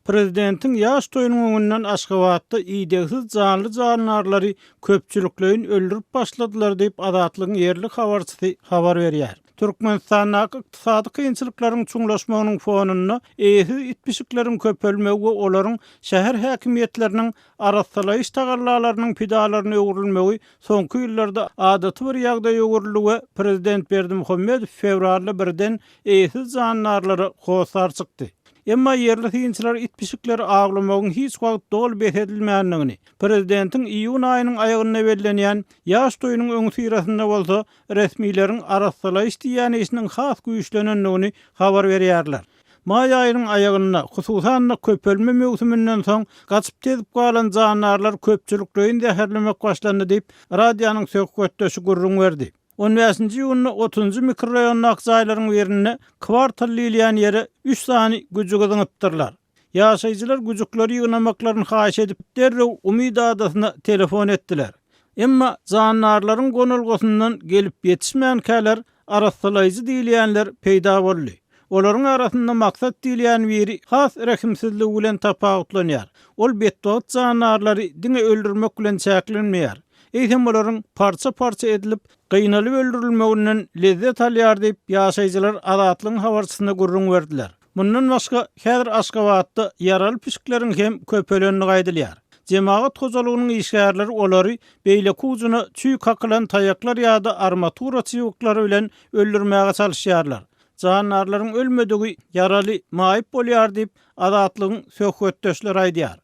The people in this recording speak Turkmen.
Prezidentiň ýaş toýunyň öňünden Aşgabatda idegsiz janly-jandarlary köpçülikleýin öldürip başladylar diýip, Azatlygyň ýerli habarçysy habar berýär. Türkmenistandaky ykdysady kynçylyklaryň çuňlaşmagynyň fonunda eýesiz it-pişikleriň köpelmegi we olaryň şäher häkimiýetleriniň arassalaýyş tagallalarynyň pidalaryna öwrülmegi soňky ýyllarda adaty bir ýagdaýa öwrüldi we prezident Berdimuhamedow fewralda birden eýesiz jandarlara hossar çykdy. Emma ýerli synçylar it-pişikleri awlamagyň hiç wagt doly bes edilmändigini, prezidentiň iýun aýynyň aýagynda bellenýän ýaş toýunyň öňüsyrasynda bolsa resmileriň arassalaýyş diýýän işiniň has güýçlenendigini habar berýärler. Maý aýynyň aýagynda, hususan-da köpelme möwsüminden soň gaçyp-tezip galan jandarlar köpçülikleýin zäherlemek başlandy diýip, radionyň söhbetdeşi gürrüň berdi. On bäşinji iýunda otuzynjy mikroraýondaky jaýlaryň birinde kwartal diýilýän ýere üç sany güjügi zyňypdyrlar. Ýaşaýjylar güjükleri ýygnamaklaryny haýyş edip, derrew Umyt adasyna telefon etdiler. Emma jandarlaryň gonalgasyndan gelip ýetişmänkäler arassalaýjy diýilýänler peýda boldy. Olaryň arasynda Maksat diýilýän biri has rehimsizligi bilen tapawutlanýar. Ol betbagt jandarlary diňe öldürmek bilen çäklenmeýär. Eýsem olaryň parça-parça edilip, gynalyp öldürilmeginden lezzet alýar diýip, ýaşaýjylar Azatlygyň habarçysyna gürrüň berdiler. Mundan başga, häzir Aşgabatda ýaraly pişikleriň hem köpelendigi aýdylýar. Jemagat hojalygynyň işgärleri olary beýleki ujuna çüý kakylan taýaklar ýa-da armatura çybyklary bilen öldürmäge çalyşýarlar. Jandarlaryň ölmedigi ýaraly, maýyp bolýar diýip, Azatlygyň söhbetdeşleri aýdýar.